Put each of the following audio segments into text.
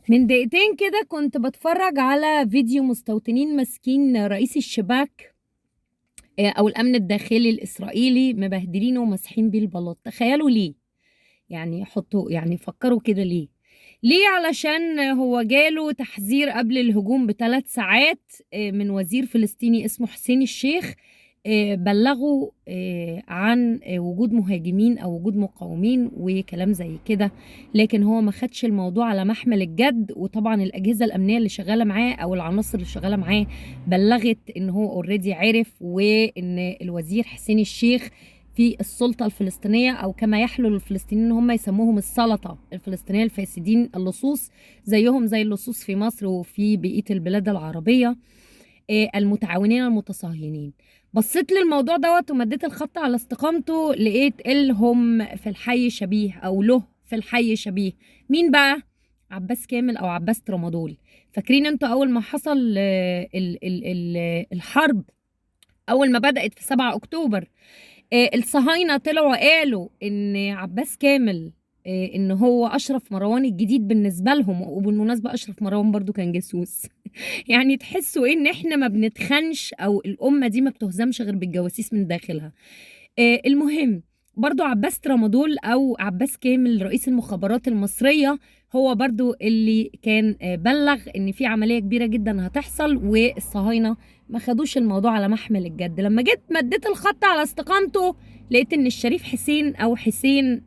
من دقيقتين كده كنت بتفرج على فيديو مستوطنين ماسكين رئيس الشباك او الامن الداخلي الاسرائيلي، مبهدلينه وماسحين بيه البلاط. تخيلوا ليه؟ يعني حطوا، يعني فكروا كده ليه؟ ليه؟ علشان هو جاله تحذير قبل الهجوم ب3 ساعات من وزير فلسطيني اسمه حسين الشيخ، بلغوا عن وجود مهاجمين او وجود مقاومين وكلام زي كده، لكن هو ما خدش الموضوع على محمل الجد. وطبعا الاجهزة الامنية اللي شغالة معاه او العناصر اللي شغالة معاه بلغت ان هو already عرف، وان الوزير حسين الشيخ في السلطة الفلسطينية، أو كما يحلو للفلسطينيين إن هم يسموهم السلطة الفلسطينية، الفاسدين اللصوص زيهم زي اللصوص في مصر وفي بقية البلاد العربية، المتعاونين المتصهينين. بصيت للموضوع دوت ومديت الخط على استقامته، لقيت إلهم في الحي شبيه أو له في الحي شبيه. مين بقى؟ عباس كامل أو عباس ترامادول. فاكرين انتوا أول ما حصل الحرب، أول ما بدأت في 7 أكتوبر، الصهاينة طلعوا قالوا إن عباس كامل إن هو أشرف مروان الجديد بالنسبة لهم. وبالمناسبة أشرف مروان برضو كان جاسوس. يعني تحسوا إن إحنا ما بنتخنش، أو الأمة دي ما بتهزمش غير بالجواسيس من داخلها. المهم برضو عباس ترامادول أو عباس كامل رئيس المخابرات المصرية هو برضو اللي كان بلغ إن في عملية كبيرة جدا هتحصل، والصهاينة ما خدوش الموضوع على محمل الجد. لما جيت مديت الخط على استقامته لقيت ان الشريف حسين او حسين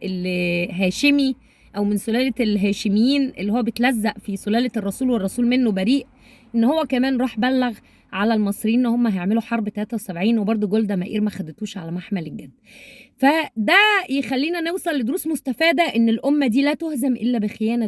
الهاشمي او من سلالة الهاشميين اللي هو بيتلزق في سلالة الرسول والرسول منه بريء، ان هو كمان راح بلغ على المصريين ان هم هيعملوا حرب 73، وبرضه جولدا مائير ما خدتوش على محمل الجد. فده يخلينا نوصل لدروس مستفادة ان الأمة دي لا تهزم إلا بخيانة.